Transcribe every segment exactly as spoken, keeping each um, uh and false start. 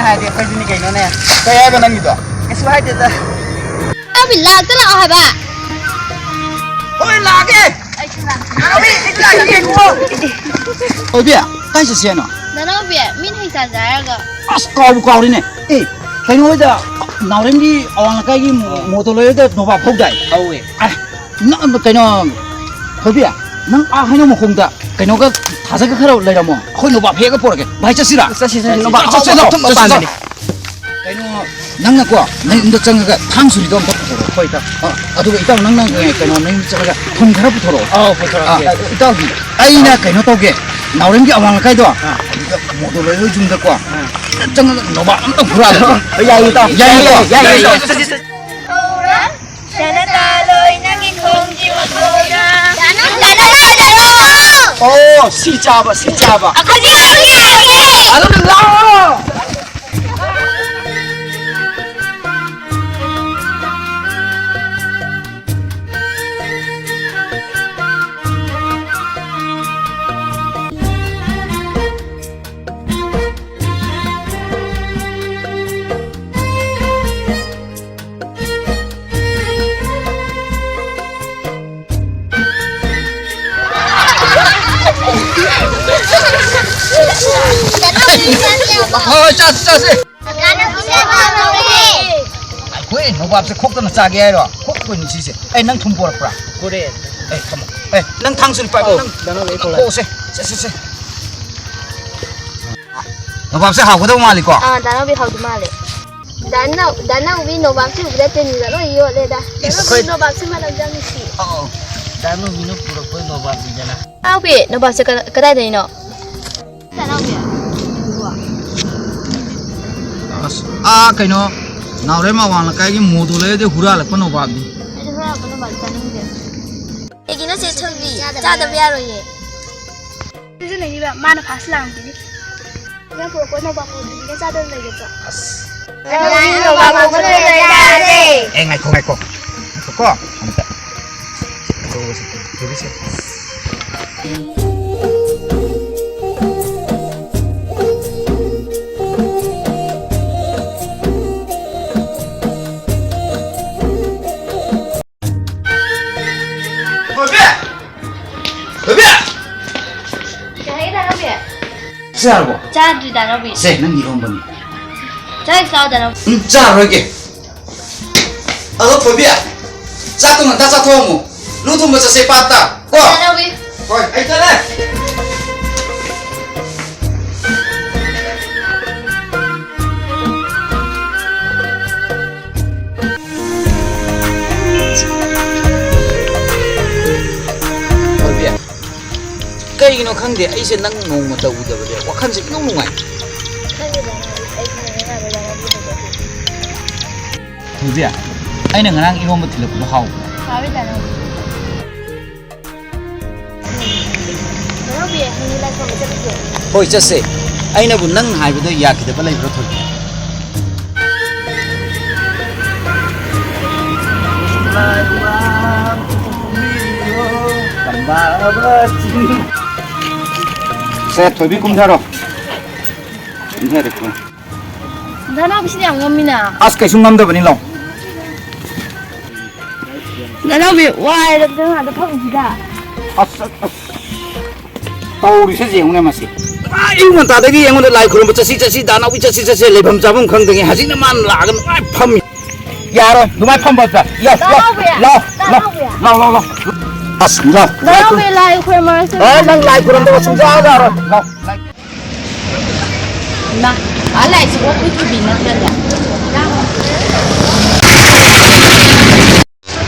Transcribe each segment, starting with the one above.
ꯍꯥꯏꯗꯤ ꯑꯩꯈꯣꯏꯁꯨꯅꯤ ꯀꯩꯅꯣꯅꯦ꯫ ꯀꯩ ꯍꯥꯏꯕ ꯅꯪꯒꯤꯗꯣ? ꯀꯩꯁꯨ ꯍꯥꯏꯗꯦꯗ꯫ ꯅꯅꯥꯎꯕꯤ, ꯂꯥꯛꯇ ꯂꯥꯛꯑꯣ ꯍꯥꯏꯕ꯫ ꯍꯣꯏ, ꯂꯥꯛꯑꯒꯦ꯫ ꯑꯩꯁꯨ ꯂꯥꯛꯀꯦ꯫ ꯅꯅꯥꯎꯕꯤ, ꯑꯩꯁꯨ ꯂꯥꯛꯀꯦ꯫ ꯊꯣꯏꯕꯤ, ꯀꯥꯏ ꯆꯠꯁꯦ ꯍꯥꯏꯅꯣ? ꯅꯅꯥꯎꯕꯤ, ꯃꯤꯅ ꯍꯩ ꯆꯥꯁꯦ ꯍꯥꯏꯔꯒ꯫ ꯑꯁ, ꯀꯥꯎꯕꯨ ꯀꯥꯎꯔꯤꯅꯦ꯫ ꯑꯦ, ꯀꯩꯅꯣ ꯍꯣꯏꯗ, ꯅꯥꯎꯔꯦꯝꯒꯤ ꯑꯋꯥꯡ ꯂꯩꯀꯥꯏꯒꯤ ꯃꯣꯇꯣ ꯂꯣꯏꯔꯗ ꯅꯣꯕꯥꯞ ꯍꯧꯗꯥꯏ? ꯍꯧꯋꯦ꯫ ꯑꯦ, ꯅꯪ ꯀꯩꯅꯣ, ꯊꯣꯏꯕꯤ, ꯅꯪ ꯑꯥ ꯍꯩꯅꯧ ꯃꯈꯣꯡꯗ ꯀꯩꯅꯣꯒ ꯊꯥꯖꯒ ꯈꯔ ꯂꯩꯔꯝꯃꯣ꯫ ꯑꯩꯈꯣꯏ ꯅꯣꯕꯥꯞ ꯍꯦꯛꯑꯒ ꯄꯨꯔꯛꯀꯦ꯫ ꯚꯥꯏ, ꯆꯠꯁꯤꯔꯥ? ꯆꯠꯁꯤ, ꯆꯠꯁꯤ, ꯅꯣꯕꯥꯞ ꯆꯠꯁꯤ, ꯑꯍꯥꯎꯕ ꯆꯠꯁꯤ, ꯃꯐꯝ ꯆꯠꯁꯤ, ꯃꯄꯥꯟꯗꯅꯤ꯫ ꯆꯠꯁꯤ꯫ ꯀꯩꯅꯣ, ꯅꯪꯅꯀꯣ, ꯅꯪ ꯌꯨꯝꯗ ꯆꯪꯉꯒ ꯊꯥꯡ ꯁꯨꯔꯤꯗꯣ ꯑꯝꯇ ꯄꯨꯊꯣꯔꯛꯑꯣ꯫ ꯍꯣꯏ, ꯏꯇꯥꯎ꯫ ꯑ, ꯑꯗꯨꯒ ꯏꯇꯥꯎ, ꯅꯪꯅ, ꯑ, ꯀꯩꯅꯣ, ꯅꯪ ꯌꯨꯝꯗ ꯆꯪꯉꯒ ꯊꯨꯝ ꯈꯔ ꯄꯨꯊꯣꯔꯛꯑꯣ꯫ ꯑꯧ, ꯄꯨꯊꯣꯔꯛꯀꯦ꯫ ꯑ, ꯏꯇꯥꯎꯗꯤ, ꯑꯩꯅ ꯀꯩꯅꯣ ꯇꯧꯒꯦ, ꯅꯥꯎꯔꯦꯝꯒꯤ ꯑꯋꯥꯡ ꯂꯩꯀꯥꯏꯗꯣ, ꯑꯥ꯫ ꯑꯗꯨꯗ ꯃꯣꯇꯣ ꯂꯣꯏ ꯍꯣꯏ ꯌꯨꯝꯗꯀꯣ, ꯑꯥ꯫ ꯆꯪꯉꯒ ꯅꯣꯕꯥꯞ ꯑꯝꯇ ꯍꯨꯔꯥꯜꯂꯒꯦ꯫ ꯌꯥꯏꯌꯦ, ꯏꯇꯥꯎ꯫ ꯌꯥꯏꯌꯦ, ꯏꯇꯥꯎ꯫ ꯌꯥꯏꯌꯦ, ꯏꯇꯥꯎ꯫ ꯆꯠꯁꯤ, ꯆꯠꯁꯤ꯫ ꯊꯧꯔꯝ ꯁꯅꯥꯇꯥ ꯂꯣꯏꯅꯒꯤ ꯈꯣꯡꯒꯤ ꯃꯈꯣꯡꯗ꯫ ꯑꯣ, ꯁꯤ ꯆꯥꯕ, ꯁꯤ ꯆꯥꯕ꯫ ꯑꯩꯈꯣꯏꯗꯤ ꯌꯥꯎꯔꯤ, ꯌꯥꯎꯔꯤ꯫ ꯑꯗꯨꯗꯤ ꯂꯥꯛꯑꯣ꯫ ꯍꯣꯏ, ꯍꯣꯏ, ꯆꯥꯁꯤ, ꯆꯥꯁꯤ꯫ ꯑꯩꯈꯣꯏ ꯅꯣꯕꯥꯞꯁꯦ ꯈꯣꯛꯇꯅ ꯆꯥꯒꯦ ꯍꯥꯏꯔꯣ? ꯈꯣꯛꯇꯣꯏꯅꯤ ꯁꯤꯁꯦ꯫ ꯑꯦ, ꯅꯪ ꯊꯨꯝ ꯄꯣꯔꯛꯄ꯭ꯔꯥ? ꯄꯨꯔꯛꯑꯦ꯫ ꯑꯦ, ꯊꯝꯃꯣ꯫ ꯑꯦ, ꯅꯪ ꯊꯥꯡ ꯁꯨꯔꯤ ꯄꯥꯏꯕ, ꯑꯧ, ꯅꯪ ꯗꯥ ꯅꯥꯎꯕꯤ, ꯑꯩ ꯈꯣꯛꯂꯛꯑꯦ꯫ ꯈꯣꯛꯁꯦ꯫ ꯁꯦ, ꯁꯦ, ꯁꯦ꯫ ꯅꯣꯕꯥꯞꯁꯦ ꯍꯥꯎꯒꯗꯧ ꯃꯥꯜꯂꯤꯀꯣ? ꯑꯥ, ꯗꯥ ꯅꯥꯎꯕꯤ ꯍꯥꯎꯗꯧ ꯃꯥꯜꯂꯦ꯫ ꯗꯥ ꯅꯥꯎ-, ꯗꯥ ꯅꯥꯎꯕꯤ ꯅꯣꯕꯥꯞꯁꯦ ꯎꯕꯗ ꯇꯤꯟꯒ ꯂꯣꯏ ꯌꯣꯠꯂꯦꯗ꯫ ꯗꯥ ꯏꯁ꯫ ꯅꯥꯎꯕꯤ ꯅꯣꯕꯥꯞꯁꯦ ꯃꯅꯝꯁꯦ ꯌꯥꯝ ꯅꯨꯡꯁꯤ꯫ ꯑꯧ, ꯗꯥ ꯅꯥꯎꯕꯤꯅ ꯄꯨꯔꯛꯄ ꯅꯣꯕꯥꯞꯅꯤꯗꯅ꯫ ꯅꯥꯎꯕꯤ, ꯅꯣꯕꯥꯞꯁꯦ ꯀꯗꯥ-, ꯀꯗꯥꯏꯗꯩꯅꯣ? ꯗꯥ ꯅꯥꯎꯕꯤ꯫ ꯑꯁ, ꯑꯥ, ꯀꯩꯅꯣ, ꯅꯥꯎꯔꯦꯝ ꯑꯋꯥꯡ ꯂꯩꯀꯥꯏꯒꯤ ꯃꯣꯗꯣ ꯂꯩꯔꯗꯤ ꯍꯨꯔꯥꯜꯂꯛꯄ ꯅꯣꯕꯥꯞꯅꯤ꯫ ꯑꯩꯗꯤ ꯍꯨꯔꯥꯜꯂꯛꯄ ꯅꯣꯕꯥꯞ ꯆꯥꯅꯤꯡꯗꯦ꯫ ꯀꯩꯒꯤꯅꯣ ꯆꯦ ꯊꯣꯏꯕꯤ? ꯆꯥꯗꯕ ꯌꯥꯔꯣꯏꯌꯦ꯫ ꯁꯤꯁꯨ ꯂꯩꯅꯤꯕ, ꯃꯥꯅ ꯐꯥꯔꯁ ꯂꯥꯛꯑꯝꯒꯅꯤ꯫ ꯅꯪ ꯄꯨꯔꯛꯄ ꯅꯣꯕꯥꯞ ꯃꯣꯗꯨꯗꯤꯅꯦ ꯆꯥꯗꯅ ꯂꯩꯒꯗ꯭ꯔꯣ? ꯑꯁ꯫ ꯅꯪ ꯅꯣꯕꯥꯞ ꯃꯣꯗꯨ ꯂꯩꯔꯗꯤ ꯆꯥꯔꯁꯦ꯫ ꯑꯦ, ꯉꯥꯏꯈꯣ, ꯉꯥꯏꯈꯣ꯫ ꯉꯥꯏꯈꯣꯀꯣ, ꯑꯝꯇ꯫ ꯇꯧꯕꯁꯦ, ꯇꯧꯕꯁꯦ꯫ ꯆꯥꯔꯕꯣ? ꯆꯥꯗ꯭ꯔꯤ, ꯗꯥ ꯅꯥꯎꯕꯤ꯫ ꯁꯦ, ꯅꯪꯒꯤ ꯏꯔꯣꯝꯕꯅꯤ꯫ ꯆꯥꯛ ꯆꯥꯎ, ꯗꯥ ꯅꯥꯎꯕꯤ꯫ ꯎꯝ, ꯆꯥꯔꯔꯣꯏꯒꯦ꯫ ꯑꯗꯣ ꯊꯣꯏꯕꯤ, ꯆꯥꯛꯇꯣ ꯉꯟꯇꯥ ꯆꯥꯊꯣꯛꯑꯝꯃꯣ꯫ ꯂꯨ ꯊꯨꯝꯕ ꯆꯠꯁꯦ ꯄꯥꯠꯇ꯫ ꯀꯣ? ꯗꯥ ꯅꯥꯎꯕꯤ꯫ ꯍꯣꯏ, ꯑꯩ ꯆꯠꯂꯦ꯫ ꯊꯣꯏꯕꯤ, ꯀꯩꯒꯤꯅꯣ ꯈꯪꯗꯦ, ꯑꯩꯁꯦ ꯅꯪ ꯅꯣꯡꯃꯇ ꯎꯗꯕꯁꯦ ꯋꯥꯈꯜꯁꯦ ꯏꯅꯨꯡ ꯅꯨꯡꯉꯥꯏ꯫ ꯈꯪꯗꯦꯗ, ꯑꯩꯁꯨ ꯅꯪ ꯉꯔꯥꯡ ꯂꯩꯔꯝꯃꯤ ꯍꯧꯖꯤꯛ꯫ ꯊꯣꯏꯕꯤ, ꯑꯩꯅ ꯉꯔꯥꯡ ꯏꯔꯣꯝꯕ ꯊꯤꯜꯂꯛꯄꯗꯣ ꯍꯥꯎꯕ꯭ꯔꯣ? ꯍꯥꯎꯋꯤꯗ, ꯅꯪ꯫ ꯅꯅꯥꯎꯄꯤ, ꯍꯌꯦꯡ ꯂꯥꯏ ꯈꯨꯔꯨꯝꯕ ꯆꯠꯂꯨꯁꯦ꯫ ꯍꯣꯏ, ꯆꯠꯁꯦ꯫ ꯑꯩꯅꯕꯨ ꯅꯪ ꯍꯥꯏꯕꯗ ꯌꯥꯈꯤꯗꯕ ꯂꯩꯕ꯭ꯔꯣ, ꯊꯣꯏꯕꯤ? ꯁꯦ, ꯊꯣꯏꯕꯤ ꯀꯨꯝꯊꯔꯣ꯫ ꯀꯨꯝꯊꯔꯦ, ꯀꯨꯝ꯫ ꯅꯅꯥꯎꯕꯤꯁꯤꯗꯤ ꯌꯥꯝ ꯉꯝꯃꯤꯅ꯫ ꯑꯁ, ꯀꯩꯁꯨ ꯉꯝꯗꯕꯅꯤ, ꯂꯥꯎ꯫ ꯅꯅꯥꯎꯕꯤ, ꯋꯥꯏꯔꯗ ꯉꯥꯛꯇ ꯐꯝꯁꯤꯗ꯫ ꯑꯁ, ꯑꯁ, ꯑꯁ꯫ ꯇꯧꯔꯤꯁꯦ ꯌꯦꯡꯉꯨꯅꯦ ꯃꯁꯤ꯫ ꯑꯥ, ꯑꯌꯨꯛ ꯉꯟꯇꯥꯗꯒꯤ ꯑꯩꯉꯣꯟꯗ ꯂꯥꯏ ꯈꯨꯔꯨꯝꯕ ꯆꯠꯁꯤ, ꯆꯠꯁꯤ, ꯗꯥ ꯅꯥꯎꯕꯤ ꯆꯠꯁꯤ, ꯆꯠꯁꯤ, ꯂꯩꯐꯝ ꯆꯥꯐꯝ ꯈꯪꯗꯉꯩ ꯍꯧꯖꯤꯛꯅ ꯃꯥꯅ ꯂꯥꯛꯑꯒ ꯅꯨꯡꯉꯥꯏ ꯐꯝꯃꯤ꯫ ꯌꯥꯔꯣꯏ, ꯑꯗꯨꯃꯥꯏ ꯐꯝꯕ ꯌꯥ-, ꯌꯥ-, ꯇꯥꯍꯧꯕ꯭ꯔꯥ? ꯂꯥꯎ, ꯂꯥꯎ, ꯇꯥꯍꯧꯕ꯭ꯔꯥ? ꯂꯥꯎ, ꯂꯥꯎ, ꯂꯥꯎ꯫ ꯑꯁ, ꯂꯥꯎ, ꯂꯥꯎ꯫ ꯇꯥꯍꯧꯕ꯭ꯔꯥ? ꯂꯥꯏ ꯈꯨꯔꯨꯝꯃꯔꯁꯤ꯫ ꯑꯦ, ꯅꯪ ꯂꯥꯏ ꯈꯨꯔꯨꯝꯗꯕ ꯁꯨꯡꯌꯥ ꯌꯥꯔꯣꯏ꯫ ꯂꯥꯎ, ꯂꯥꯏ꯫ ꯏꯃꯥ, ꯑꯥ ꯂꯥꯛꯏꯁꯤꯕꯣ ꯑꯩꯈꯣꯏ ꯊꯣꯏꯕꯤ ꯅꯠꯇ꯭ꯔꯅꯦ?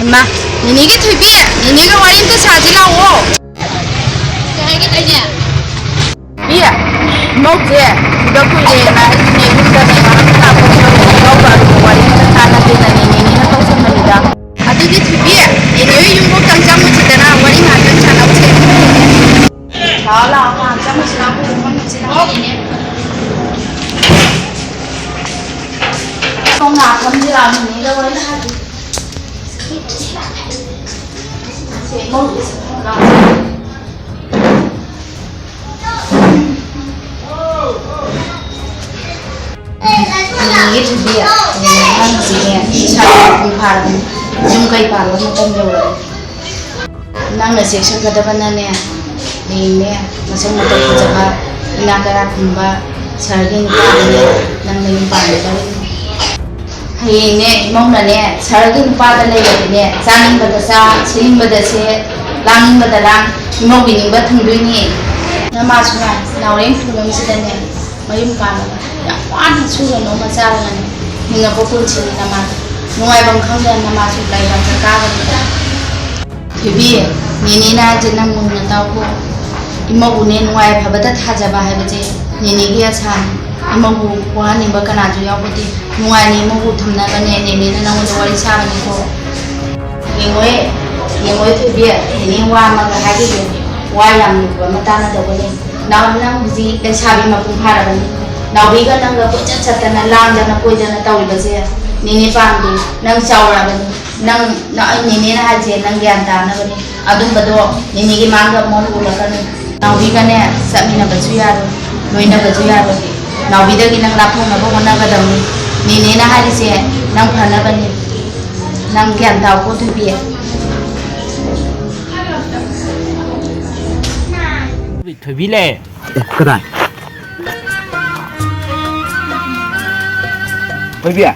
ꯏꯃꯥ, ꯅꯦꯅꯦꯒꯤ ꯊꯣꯏꯕꯤ, ꯅꯦꯅꯦꯒ ꯋꯥꯔꯤ ꯑꯝꯇ ꯁꯥꯁꯤ ꯂꯥꯛꯑꯣ꯫ ꯀꯩ ꯍꯥꯏꯒꯦ ꯇꯧꯔꯤꯅꯦ? ꯕꯤ, ꯏꯃꯧꯁꯦ ꯎꯗ ꯀꯨꯏꯔꯦꯅ ꯑꯩꯁꯨꯅꯦ ꯌꯨꯝꯗꯅꯦ ꯉꯥꯏꯍꯥꯛ ꯂꯥꯛꯄ ꯏꯃꯧꯒ ꯋꯥꯔꯤ ꯑꯝꯇ ꯁꯥꯟꯅꯁꯦꯅꯅꯦ ꯅꯦꯅꯦꯅ ꯀꯧꯁꯟꯕꯅꯤꯗ꯫ ꯑꯗꯨꯗꯤ ꯊꯣꯏꯕꯤ, ꯅꯦꯅꯦ ꯍꯣꯏ ꯌꯨꯝꯕꯣꯛꯇ ꯑꯃ ꯆꯪꯉꯨꯁꯤꯗꯅ, ꯋꯥꯔꯤ ꯉꯥꯏꯍꯥꯛꯇꯪ ꯁꯥꯟꯅꯧꯁꯦ꯫ ꯂꯥꯛꯑꯣ, ꯂꯥꯛꯑꯣ, ꯉꯥꯏꯍꯥꯛ ꯆꯪꯉꯨꯁꯤ ꯂꯥꯛꯑꯣ, ꯑꯩꯈꯣꯏ ꯐꯝꯃꯤꯁꯤ ꯂꯥꯛꯑꯣ꯫ ꯁꯣꯝ ꯉꯥꯏꯍꯥꯛ ꯐꯝꯁꯤ ꯂꯥꯛꯑꯣ, ꯅꯦꯅꯦꯒ ꯋꯥꯔꯤ ꯁꯥꯁꯤ꯫ ꯁꯦ, ꯏꯃꯧꯁꯦ ꯁꯤ ꯐꯝꯃꯨ ꯂꯥꯛꯑꯣ꯫ ꯅꯦꯅꯦꯒꯤ ꯊꯣꯏꯕꯤ, ꯅꯦꯅꯦ ꯑꯉꯥꯡꯁꯤꯅꯦ ꯏꯁꯥ ꯃꯄꯨꯡ ꯐꯥꯔꯕꯅꯤ꯫ ꯌꯨꯝ ꯀꯩ ꯄꯥꯟꯕ ꯃꯇꯝ ꯌꯧꯔꯕꯅꯤ꯫ ꯅꯪꯅ ꯆꯦꯛꯁꯤꯟꯒꯗꯕꯅꯅꯦ, ꯍꯌꯦꯡꯅꯦ ꯃꯁꯛ ꯃꯇꯧ ꯐꯖꯕ, ꯏꯅꯥꯛ ꯀꯩꯔꯥꯛ ꯈꯨꯟꯕ ꯁꯍꯔꯒꯤ ꯅꯨꯄꯥꯗꯨꯅꯦ ꯅꯪ ꯅꯌꯨꯝ ꯄꯥꯟꯒꯗꯧꯔꯤꯅꯤ꯫ ꯍꯌꯦꯡꯅꯦ ꯏꯃꯧꯅꯅꯦ ꯁꯍꯔꯒꯤ ꯅꯨꯄꯥꯗ ꯂꯩꯔꯗꯤꯅꯦ, ꯆꯥꯅꯤꯡꯕꯗ ꯆꯥ, ꯁꯦꯠꯅꯤꯡꯕꯗ ꯁꯦꯠ, ꯂꯥꯡꯅꯤꯡꯕꯗ ꯂꯥꯡ, ꯏꯃꯧꯒꯤ ꯅꯤꯡꯕ ꯊꯨꯡꯗꯣꯏꯅꯤ꯫ ꯅꯃꯥꯁꯨ ꯉꯥꯏ, ꯅꯥꯎꯔꯦꯝ ꯈꯨꯂꯪꯁꯤꯗꯅꯦ ꯃꯌꯨꯝ ꯄꯥꯜꯂꯒ ꯌꯥꯝ ꯋꯥꯅ ꯁꯨꯔ ꯅꯣꯝꯃ ꯆꯥꯔꯒꯅꯦ ꯍꯤꯡꯉꯛꯄ ꯄꯨꯟꯁꯤꯅꯤ ꯅꯃꯥꯗꯤ꯫ ꯅꯨꯡꯉꯥꯏꯐꯝ ꯈꯪꯗꯅ ꯅꯃꯥꯁꯨ ꯂꯥꯏꯕꯛꯇ ꯀꯥꯒꯅꯤ꯫ ꯊꯣꯏꯕꯤ, ꯅꯦꯅꯦꯅ ꯍꯥꯏꯁꯦ ꯅꯪ ꯃꯨꯟꯅ ꯇꯥꯎꯀꯣ꯫ ꯏꯃꯧꯕꯨꯅꯦ ꯅꯨꯡꯉꯥꯏ ꯑꯐꯕꯗ ꯊꯥꯖꯕ ꯍꯥꯏꯕꯁꯦ ꯅꯦꯅꯦꯒꯤ ꯑꯁꯥꯅꯤ꯫ ꯏꯃꯧꯕꯨ ꯋꯥꯍꯟꯅꯤꯡꯕ ꯀꯅꯥꯁꯨ ꯌꯥꯎꯕꯗꯤ꯫ ꯅꯨꯡꯉꯥꯏꯅ ꯏꯃꯧꯕꯨ ꯊꯝꯅꯕꯅꯦ ꯅꯦꯅꯦꯅ ꯅꯪꯉꯣꯟꯗ ꯋꯥꯔꯤ ꯁꯥꯕꯅꯤꯀꯣ꯫ ꯌꯦꯡꯉꯣꯏ, ꯌꯦꯡꯉꯣꯏ ꯊꯣꯏꯕꯤ, ꯅꯦꯅꯦ ꯋꯥ ꯑꯃꯒ ꯍꯥꯏꯈꯤꯒꯦ꯫ ꯋꯥ ꯌꯥꯝ ꯂꯨꯕ ꯑꯃ ꯇꯥꯟꯅꯗꯧꯕꯅꯤ꯫ ꯅꯥꯎ, ꯅꯪ ꯍꯧꯖꯤꯛ ꯂꯩꯁꯥꯕꯤ ꯃꯄꯨꯡ ꯐꯥꯔꯕꯅꯤ꯫ ꯅꯥꯎꯕꯤꯒ ꯅꯪꯒ ꯀꯣꯏꯆꯠ ꯆꯠꯇꯅ ꯂꯥꯡꯗꯅ ꯀꯣꯏꯗꯅ ꯇꯧꯔꯤꯕꯁꯦ ꯅꯦꯅꯦ ꯄꯥꯝꯗꯦ꯫ ꯅꯪ ꯆꯥꯎꯔꯛꯑꯕꯅꯤ꯫ ꯅꯪ, ꯅ-, ꯑꯩ ꯅꯦꯅꯦꯅ ꯍꯥꯏꯁꯦ ꯅꯪ ꯒ꯭ꯌꯥꯟ ꯇꯥꯅꯕꯅꯦ꯫ ꯑꯗꯨꯝꯕꯗꯣ ꯅꯦꯅꯦꯒꯤ ꯃꯥꯡꯗ ꯑꯃꯨꯛ ꯎꯠꯂꯛꯀꯅꯨ꯫ ꯅꯥꯎꯕꯤꯒꯅꯦ ꯆꯠꯃꯤꯟꯅꯕꯁꯨ ꯌꯥꯔꯣꯏ, ꯂꯣꯏꯅꯕꯁꯨ ꯌꯥꯔꯣꯏ꯫ ꯅꯥꯎꯕꯤꯗꯒꯤ ꯅꯪ ꯂꯥꯞꯊꯣꯛꯅꯕ ꯍꯣꯠꯅꯒꯗꯕꯅꯤ꯫ ꯅꯦꯅꯦꯅ ꯍꯥꯏꯔꯤꯁꯦ ꯅꯪ ꯐꯅꯕꯅꯤ꯫ ꯅꯪ ꯒ꯭ꯌꯥꯟ ꯇꯥꯎꯀꯣ ꯊꯣꯏꯕꯤ꯫ ꯊꯣꯏꯕꯤ ꯂꯩ꯫ ꯑꯦ, ꯀꯗꯥꯏ? ꯊꯣꯏꯕꯤ꯫ ꯑ,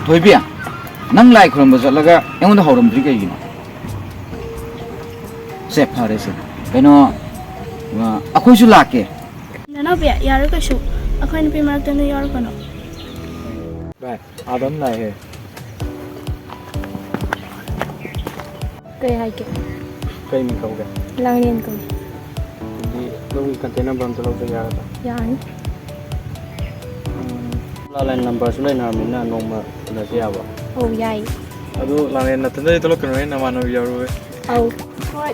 ꯊꯣꯏꯕꯤ, ꯅꯪ ꯂꯥꯏ ꯈꯨꯔꯨꯝꯕ ꯆꯠꯂꯒ ꯑꯩꯉꯣꯟꯗ ꯍꯧꯔꯝꯗ꯭ꯔꯤ ꯀꯩꯒꯤꯅꯣ? ꯁꯦ, ꯐꯔꯦ ꯁꯦ꯫ ꯀꯩꯅꯣ, ꯑ, ꯑꯩꯈꯣꯏꯁꯨ ꯂꯥꯛꯀꯦ꯫ ꯅꯅꯥꯎꯕꯤ, ꯌꯥꯔꯣꯏ ꯀꯩꯁꯨ꯫ ꯑꯩꯈꯣꯏ ꯅꯨꯄꯤ ꯃꯔꯛꯇ ꯅꯣꯏ ꯌꯥꯎꯔꯛꯀꯅꯨ꯫ ꯚꯥꯏ, ꯑꯥꯗ ꯑꯃ ꯂꯥꯛꯑꯦ꯫ ꯀꯩ ꯍꯥꯏꯒꯦ? ꯀꯩ ꯃꯤꯡ ꯀꯧꯒꯦ? ꯂꯥꯡꯂꯦꯟ ꯀꯧꯏ꯫ ꯑꯗꯨꯗꯤ ꯅꯪꯒꯤ contact number ꯑꯝꯇ ꯂꯧꯖꯒꯦ ꯌꯥꯒꯗ꯭ꯔꯥ? ꯌꯥꯅꯤ꯫ ꯎꯝ, ꯂꯥꯡꯂꯦꯟ numberꯁꯨ ꯂꯩꯅꯔꯕꯅꯤꯅ ꯅꯣꯡꯃ ꯎꯅꯁꯤ ꯌꯥꯕ꯭ꯔꯣ? ꯑꯧ, ꯌꯥꯏꯌꯦ꯫ ꯑꯗꯨ ꯂꯥꯡꯂꯦꯟ ꯅꯊꯟꯗꯗꯤ ꯊꯣꯛꯂꯛꯀꯅꯨꯍꯦ, ꯅꯃꯥꯟꯅꯕꯤ ꯌꯥꯎꯔꯛꯎꯍꯦ꯫ ꯑꯧ꯫ ꯍꯣꯏ꯫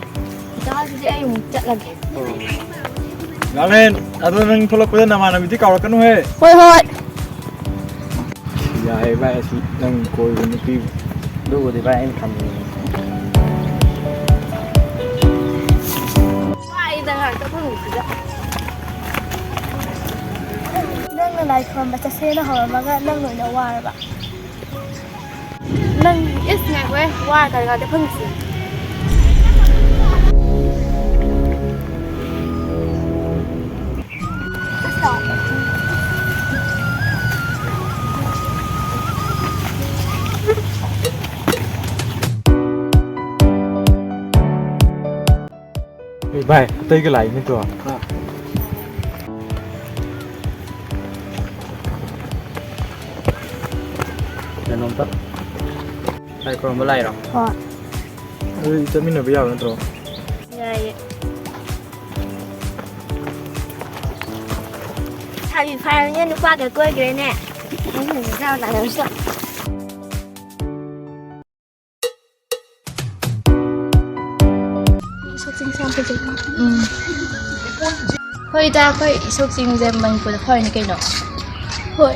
ꯗꯥ, ꯑꯗꯨꯗꯤ ꯑꯩ ꯑꯃꯨꯛ ꯆꯠꯂꯒꯦ꯫ ꯑꯧ꯫ ꯂꯥꯡꯂꯦꯟ, ꯑꯗꯣ ꯅꯪ ꯊꯣꯛꯂꯛꯄꯗ ꯅꯃꯥꯟꯅꯕꯤꯗꯤ ꯀꯥꯎꯔꯛꯀꯅꯨꯍꯦ꯫ ꯍꯣꯏ, ꯍꯣꯏ꯫ ꯌꯥꯏꯌꯦ ꯚꯥꯏ, ꯑꯁꯤ ꯅꯪ ꯀꯣꯏꯕ ꯅꯨꯄꯤ꯫ ꯑꯗꯨꯕꯨꯗꯤ ꯚꯥꯏ ꯑꯩꯅ ꯈꯟꯕꯅꯤ꯫ ꯋꯥꯏꯗ ꯉꯥꯛꯇ ꯐꯪꯕꯁꯤꯗ꯫ ꯅꯪꯅ ꯂꯥꯏ ꯈꯨꯔꯨꯝꯕ ꯆꯠꯁꯦꯅ ꯍꯧꯔꯝꯃꯒ ꯅꯪ ꯑꯣꯏꯅ ꯋꯥꯔꯕ? ꯅꯪ, ꯏꯁ, ꯉꯥꯏꯈꯣꯍꯦ, ꯋꯥ ꯀꯔꯤ ꯀꯥꯗ ꯐꯪꯁꯤ? ꯚꯥꯏ, ꯑꯇꯩꯒ ꯂꯥꯛꯏ ꯅꯠꯇ꯭ꯔꯣ? ꯀꯩꯅꯣꯝꯇ꯫ ꯂꯥꯏ ꯈꯨꯔꯨꯝꯕ ꯂꯥꯛꯏꯔꯣ? ꯍꯣꯏ꯫ ꯑꯗꯨꯗꯤ ꯆꯠꯃꯤꯟꯅꯕ ꯌꯥꯕ ꯅꯠꯇ꯭ꯔꯣ? ꯌꯥꯏꯌꯦ꯫ ꯁꯥꯕꯤ ꯐꯥꯔꯕꯅꯤꯅ ꯅꯨꯄꯥꯒ ꯀꯣꯏꯈ꯭ꯔꯦꯅꯦ꯫ ꯏꯁꯣꯛꯁꯤꯡꯁꯦ ꯌꯥꯝ ꯐꯖꯩꯀꯣ꯫ ꯎꯝ꯫ ꯍꯣꯏꯗ, ꯑꯩꯈꯣꯏ ꯏꯁꯣꯛꯁꯤꯡꯁꯦ ꯃꯅꯤꯄꯨꯔꯗ ꯐꯔꯤꯅꯤ ꯀꯩꯅꯣ꯫ ꯍꯣꯏ꯫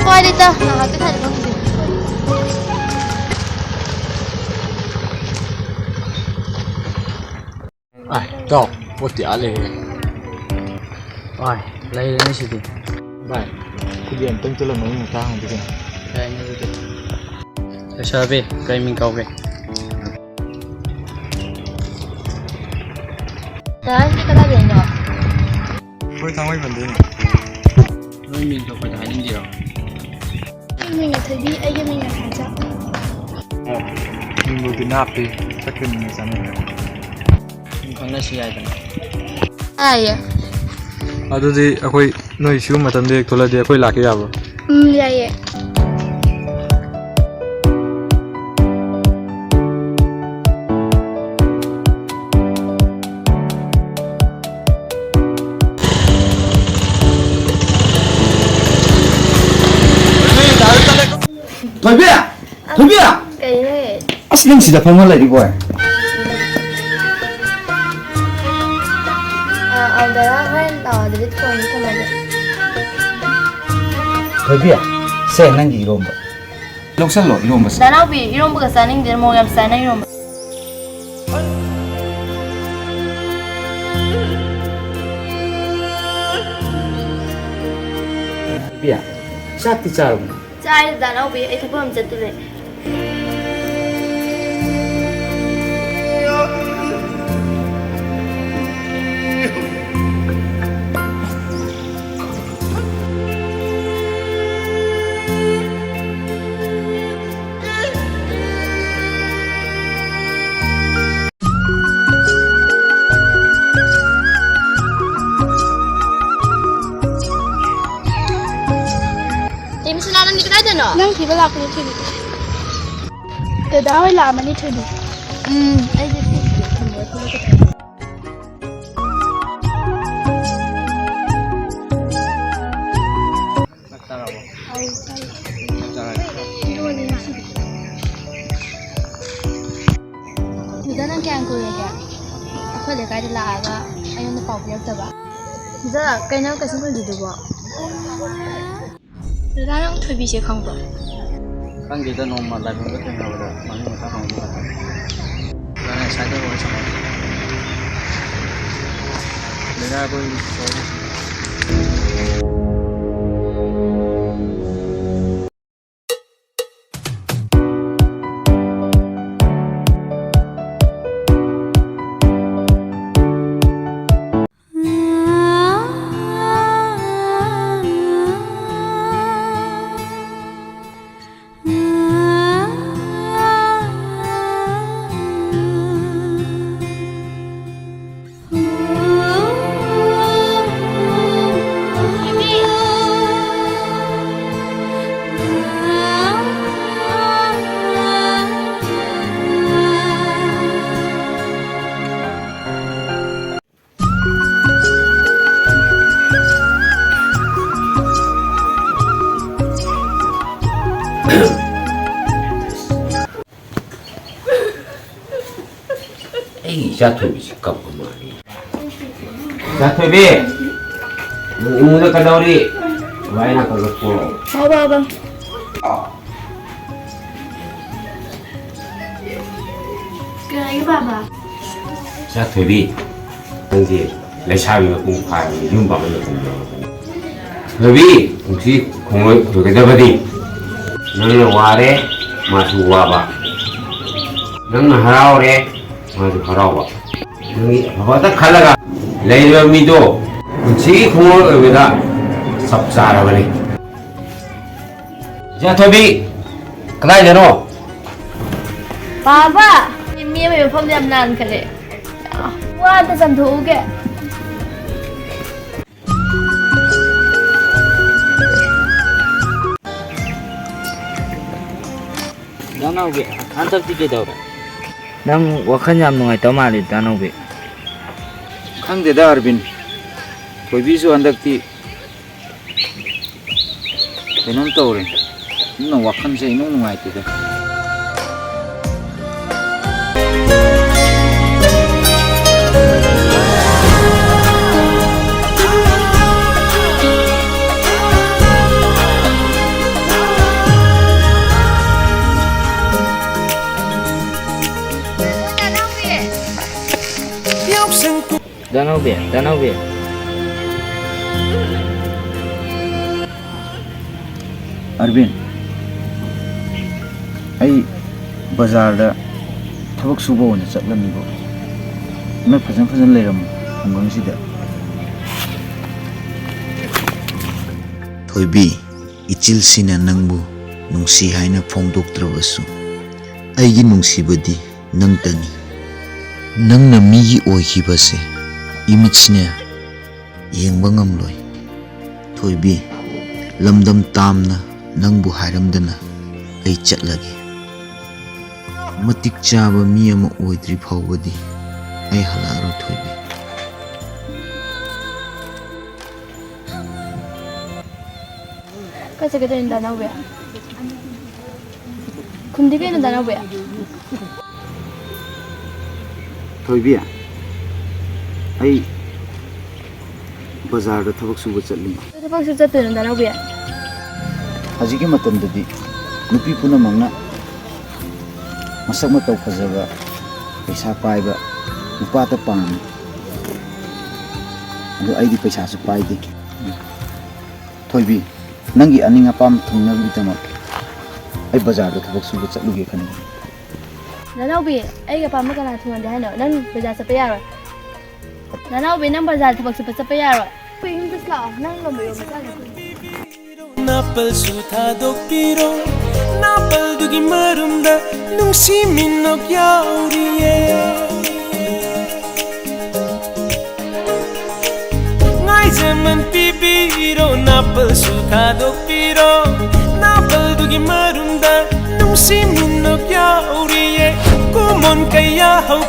ꯍꯣꯏ, ꯂꯤꯇ, ꯉꯥꯏꯍꯥꯛꯇꯤ ꯊꯥꯗꯣꯛꯄ ꯉꯝꯗꯦ꯫ ꯑꯥꯏ, ꯏꯇꯥꯎ, ꯄꯣꯠꯇꯤ ꯑꯥ ꯂꯩꯔꯦ꯫ ꯑꯥꯏ, ꯂꯩꯔꯦꯅꯦ ꯁꯤꯗꯤ꯫ ꯚꯥꯏ, ꯁꯤꯗꯤ ꯑꯝꯇꯪ ꯆꯠꯂꯝꯃꯒ ꯃꯇꯥꯡ ꯑꯃꯗꯤ ꯀꯩꯅꯣ꯫ ꯌꯥꯏꯅꯦ ꯑꯗꯨꯗꯤ꯫ ꯂꯩꯁꯥꯕꯤ, ꯀꯩ ꯃꯤꯡ ꯀꯧꯒꯦ? ꯗꯥ, ꯁꯤꯗꯤ ꯀꯗꯥꯏꯗꯩꯅꯣ? ꯑꯩꯈꯣꯏ ꯊꯥꯡꯃꯩꯕꯟꯗꯩꯅꯦ꯫ ꯅꯣꯏ ꯃꯤꯡꯗꯣ ꯑꯩꯈꯣꯏꯗ ꯍꯥꯏꯅꯤꯡꯗꯦꯕ꯫ ꯑꯩꯒꯤ ꯃꯤꯡꯅ ꯊꯣꯏꯕꯤ, ꯑꯩꯒꯤ ꯃꯤꯡꯅ ꯈꯥꯖꯥ꯫ ꯑꯣ, ꯃꯤꯡꯕꯨꯗꯤ ꯅꯥꯞꯄꯤ, ꯁꯛꯀꯤ ꯃꯤꯡꯒ ꯆꯥꯟꯅꯗꯦ꯫ ꯁꯨꯝ ꯈꯪꯅꯁꯤ ꯍꯥꯏꯗꯅ꯫ ꯌꯥꯏꯌꯦ꯫ ꯑꯗꯨꯗꯤ ꯑꯩꯈꯣꯏ, ꯅꯣꯏ ꯁꯤꯒꯨꯝꯕ ꯃꯇꯝꯗ ꯍꯦꯛ ꯊꯣꯛꯂꯛꯑꯗꯤ ꯑꯩꯈꯣꯏ ꯂꯥꯛꯀꯦ ꯌꯥꯕ꯭ꯔꯣ? ꯎꯝ, ꯌꯥꯏꯌꯦ꯫ ꯊꯣꯏꯕꯤ! ꯊꯣꯏꯕꯤ! ꯀꯩꯅꯣꯍꯦ? ꯑꯁ, ꯅꯪ ꯁꯤꯗ ꯐꯝꯃ ꯂꯩꯔꯤꯕꯣꯏ? ꯑ, ꯑ, ꯗꯗꯥ, ꯍꯣꯔꯦꯟ ꯂꯥꯛꯑꯣ, ꯑꯗꯨꯗꯤ ꯐꯣꯟꯗꯣ ꯊꯝꯃꯒꯦ꯫ ꯊꯣꯏꯕꯤ, ꯁꯦ, ꯅꯪꯒꯤ ꯏꯔꯣꯝꯕ꯫ ꯂꯧꯁꯜꯂꯣ, ꯏꯔꯣꯝꯕꯁꯦ꯫ ꯗꯥ ꯅꯥꯎꯕꯤ, ꯏꯔꯣꯝꯕꯒ ꯆꯥꯅꯤꯡꯗꯦ, ꯃꯣꯔꯣꯛ ꯌꯥꯝ ꯆꯥꯅ ꯏꯔꯣꯝꯕ꯫ ꯊꯣꯏꯕꯤ, ꯆꯥꯛꯇꯤ ꯆꯥꯔꯕꯣ? ꯆꯥꯔꯦ, ꯗꯥ ꯅꯥꯎꯕꯤ, ꯑꯩ ꯊꯕꯛ ꯑꯃ ꯆꯠꯇꯣꯏ ꯂꯩ꯫ ꯊꯤꯕ ꯂꯥꯛꯄꯅꯦ ꯊꯣꯏꯕꯤ꯫ ꯗꯗꯥ ꯍꯣꯏ ꯂꯥꯛꯑꯝꯃꯅꯤ ꯊꯣꯏꯕꯤ꯫ ꯎꯝ, ꯑꯩꯁꯦ ꯊꯤꯕꯤꯒꯦ, ꯊꯝꯃꯣ, ꯊꯝꯃꯣ꯫ ꯆꯥꯛ ꯆꯥꯔꯕꯣ? ꯑꯧ, ꯆꯥꯔꯦ꯫ ꯆꯥꯛ ꯆꯥꯔꯒꯦ꯫ ꯏꯔꯣꯜꯂꯦ ꯉꯁꯤꯗꯤ꯫ ꯗꯗꯥ, ꯅꯪ ꯀꯌꯥꯝ ꯀꯨꯏꯔꯒꯦ ꯑꯩꯈꯣꯏ ꯂꯩꯀꯥꯏꯗ ꯂꯥꯛꯑꯒ ꯑꯩꯉꯣꯟꯗ ꯄꯥꯎ ꯄꯤꯔꯛꯇꯕ? ꯗꯗꯥ, ꯀꯩꯅꯣ ꯀꯩꯁꯨꯝ ꯍꯪꯕꯤꯗꯨꯕꯣ? ꯗꯗꯥ, ꯅꯪ ꯊꯣꯏꯕꯤꯁꯦ ꯈꯪꯕ꯭ꯔꯣ? ꯈꯪꯗꯦꯗ, ꯅꯣꯡꯃ ꯂꯥꯏꯕꯨꯡꯗ ꯊꯦꯡꯅꯕꯗ ꯃꯃꯤꯡ ꯃꯊꯥ ꯍꯪꯕ ꯈꯛꯇꯅꯤ꯫ ꯗꯗꯥ, ꯉꯁꯥꯏꯗꯩ ꯋꯥꯔꯤ ꯁꯥꯟꯅꯔꯤ꯫ ꯗꯗꯥ, ꯑꯩꯈꯣꯏ ꯁꯣꯔꯤ꯫ ꯑꯩꯒꯤ ꯏꯆꯥ ꯊꯣꯏꯕꯤꯁꯤ ꯀꯞꯄ ꯃꯥꯜꯂꯤ꯫ ꯏꯆꯥ ꯊꯣꯏꯕꯤ! ꯅꯪ ꯏꯃꯨꯡꯗ ꯀꯩꯗꯧꯔꯤ? ꯕꯕꯥ ꯏꯅꯥꯛꯇ ꯊꯣꯛꯂꯛꯑꯣ꯫ ꯍꯣ, ꯕꯕꯥ꯫ ꯀꯩꯗꯧꯔꯒꯦ, ꯕꯕꯥ? ꯏꯆꯥ ꯊꯣꯏꯕꯤ, ꯅꯪꯗꯤ ꯂꯩꯁꯥꯕꯤ ꯃꯄꯨꯡ ꯐꯥꯔꯕꯅꯤ, ꯌꯨꯝ ꯄꯥꯟꯕ ꯃꯇꯝ ꯌꯧꯔꯕꯅꯤ꯫ ꯊꯣꯏꯕꯤ, ꯄꯨꯟꯁꯤ ꯈꯣꯡꯂꯣꯏ ꯑꯣꯏꯒꯗꯕꯗꯤ ꯅꯪꯅ ꯋꯥꯔꯦ, ꯃꯥꯁꯨ ꯋꯥꯕ, ꯅꯪꯅ ꯍꯔꯥꯎꯔꯦ, ꯃꯥꯁꯨ ꯍꯔꯥꯎꯕ꯫ ꯅꯪꯒꯤ ꯑꯐꯕꯇ ꯈꯜꯂꯒ ꯂꯩꯔꯤꯕ ꯃꯤꯗꯣ ꯄꯨꯟꯁꯤꯒꯤ ꯈꯣꯡꯂꯣꯏ ꯑꯣꯏꯕꯗ ꯆꯞ ꯆꯥꯔꯕꯅꯤ꯫ ꯏꯆꯥ ꯊꯣꯏꯕꯤ, ꯀꯗꯥꯏꯗꯅꯣ? ꯕꯥꯕꯥ, ꯃꯤ ꯑꯃꯒꯤ ꯃꯐꯝꯗ ꯌꯥꯝ ꯅꯥꯟꯈꯔꯦ꯫ ꯋꯥꯗ ꯆꯥꯝꯊꯣꯛꯎꯒꯦ꯫ ꯅꯥꯎꯕꯤ, ꯍꯟꯗꯛꯇꯤ ꯀꯩꯗꯧꯔꯦ? ꯅꯪ ꯋꯥꯈꯜ ꯌꯥꯝ ꯅꯨꯡꯉꯥꯏꯇꯕ ꯃꯥꯜꯂꯤ, ꯗꯥ ꯅꯥꯎꯕꯤ꯫ ꯈꯪꯗꯦꯗ ꯑꯔꯕꯤꯟ, ꯊꯣꯏꯕꯤꯁꯨ ꯍꯟꯗꯛꯇꯤ ꯀꯩꯅꯣꯝ ꯇꯧꯔꯦ꯫ ꯑꯗꯨꯅ ꯋꯥꯈꯜꯁꯦ ꯏꯅꯨꯡ ꯅꯨꯡꯉꯥꯏꯇꯦꯗ꯫ ꯗꯥ ꯅꯥꯎꯕꯤ, ꯗꯥ ꯅꯥꯎꯕꯤ꯫ ꯑꯔꯕꯤꯟ, ꯑꯩ ꯕꯖꯥꯔꯗ ꯊꯕꯛ ꯁꯨꯕ ꯑꯣꯏꯅ ꯆꯠꯂꯅꯤꯕꯣ꯫ ꯅꯪ ꯐꯖꯅ ꯐꯖꯅ ꯂꯩꯔꯝꯃꯣ ꯈꯨꯡꯒꯪꯁꯤꯗ꯫ ꯊꯣꯏꯕꯤ, ꯏꯆꯤꯜꯁꯤꯅ ꯅꯪꯕꯨ ꯅꯨꯡꯁꯤ ꯍꯥꯏꯅ ꯐꯣꯡꯗꯣꯛꯇ꯭ꯔꯕꯁꯨ, ꯑꯩꯒꯤ ꯅꯨꯡꯁꯤꯕꯗꯤ ꯅꯪꯇꯅꯤ꯫ ꯅꯪꯅ ꯃꯤꯒꯤ ꯑꯣꯏꯈꯤꯕꯁꯦ ꯏꯃꯤꯠꯁꯤꯅ ꯌꯦꯡꯕ ꯉꯝꯂꯣꯏ꯫ ꯊꯣꯏꯕꯤ, ꯂꯝꯗꯝ ꯇꯥꯝꯅ ꯅꯪꯕꯨ ꯍꯥꯏꯔꯝꯗꯅ ꯑꯩ ꯆꯠꯂꯒꯦ꯫ ꯃꯇꯤꯛ ꯆꯥꯕ ꯃꯤ ꯑꯃ ꯑꯣꯏꯗ꯭ꯔꯤ ꯐꯥꯎꯕꯗꯤ ꯑꯩ ꯍꯜꯂꯛꯑꯔꯣꯏ, ꯊꯣꯏꯕꯤ꯫ ꯀꯥꯏ ꯆꯠꯀꯗꯣꯏꯅꯣ, ꯗꯥ ꯅꯥꯎꯕꯤ? ꯈꯨꯝꯗꯤ ꯀꯩꯅꯣ, ꯗꯥ ꯅꯥꯎꯕꯤ? ꯊꯣꯏꯕꯤ, ꯑꯩ ꯕꯖꯥꯔꯗ ꯊꯕꯛ ꯁꯨꯕ ꯆꯠꯂꯤ꯫ ꯀꯩ ꯊꯕꯛ ꯁꯨ ꯆꯠꯇꯣꯏꯅꯣ, ꯗꯥ ꯅꯥꯎꯕꯤ? ꯍꯧꯖꯤꯛꯀꯤ ꯃꯇꯝꯗꯗꯤ ꯅꯨꯄꯤ ꯄꯨꯝꯅꯃꯛꯅ ꯃꯁꯛ ꯃꯇꯧ ꯐꯖꯕ, ꯄꯩꯁꯥ ꯄꯥꯏꯕ ꯅꯨꯄꯥꯇ ꯄꯥꯝꯃꯤ꯫ ꯑꯗꯣ ꯑꯩꯗꯤ ꯄꯩꯁꯥꯁꯨ ꯄꯥꯏꯗꯦ꯫ ꯊꯣꯏꯕꯤ, ꯅꯪꯒꯤ ꯑꯅꯤꯡ ꯑꯄꯥꯝ ꯊꯨꯡꯅꯕꯒꯤꯗꯃꯛ ꯑꯩ ꯕꯖꯥꯔꯗ ꯊꯕꯛ ꯁꯨꯕ ꯆꯠꯂꯨꯒꯦ ꯈꯟꯕꯅꯤ꯫ ꯅꯅꯥꯎꯕꯤ, ꯑꯩꯒꯤ ꯑꯄꯥꯝꯕ ꯀꯅꯥ ꯊꯨꯡꯍꯟꯒꯦ ꯍꯥꯏꯅꯣ? ꯅꯪ ꯕꯖꯥꯔ ꯆꯠꯄ ꯌꯥꯔꯣꯏ꯫ ꯅꯅꯥꯎꯕꯤ, ꯅꯪ ꯕꯖꯥꯔ ꯊꯕꯛ ꯁꯨꯕ ꯆꯠꯄ ꯌꯥꯔꯣꯏ꯫ ꯑꯩꯈꯣꯏ ꯌꯨꯝꯗꯁꯨ ꯂꯥꯛꯑꯣ, ꯅꯪ ꯂꯣꯝꯕ ꯌꯣꯝꯕ ꯆꯥꯅꯤ꯫ ꯅꯥꯄꯜꯁꯨ ꯊꯥꯗꯣꯛꯄꯤꯔꯣ, ꯅꯥꯄꯜꯗꯨꯒꯤ ꯃꯔꯨꯝꯗ ꯅꯨꯡꯁꯤ ꯃꯤꯅꯣꯛ ꯌꯥꯎꯔꯤꯌꯦ꯫ ꯉꯥꯏꯖꯃꯟ ꯄꯤꯕꯤꯔꯣ, ꯅꯥꯄꯜꯁꯨ ꯊꯥꯗꯣꯛꯄꯤꯔꯣ, ꯅꯥꯄꯜꯗꯨꯒꯤ ꯃꯔꯨꯝꯗ ꯅꯨꯡꯁꯤ ꯁꯤ ꯃꯤꯅꯣꯛ ꯌꯥꯎꯔꯤꯌꯦ꯫ ꯀꯨꯃꯣꯟ ꯀꯌꯥ ꯍꯧ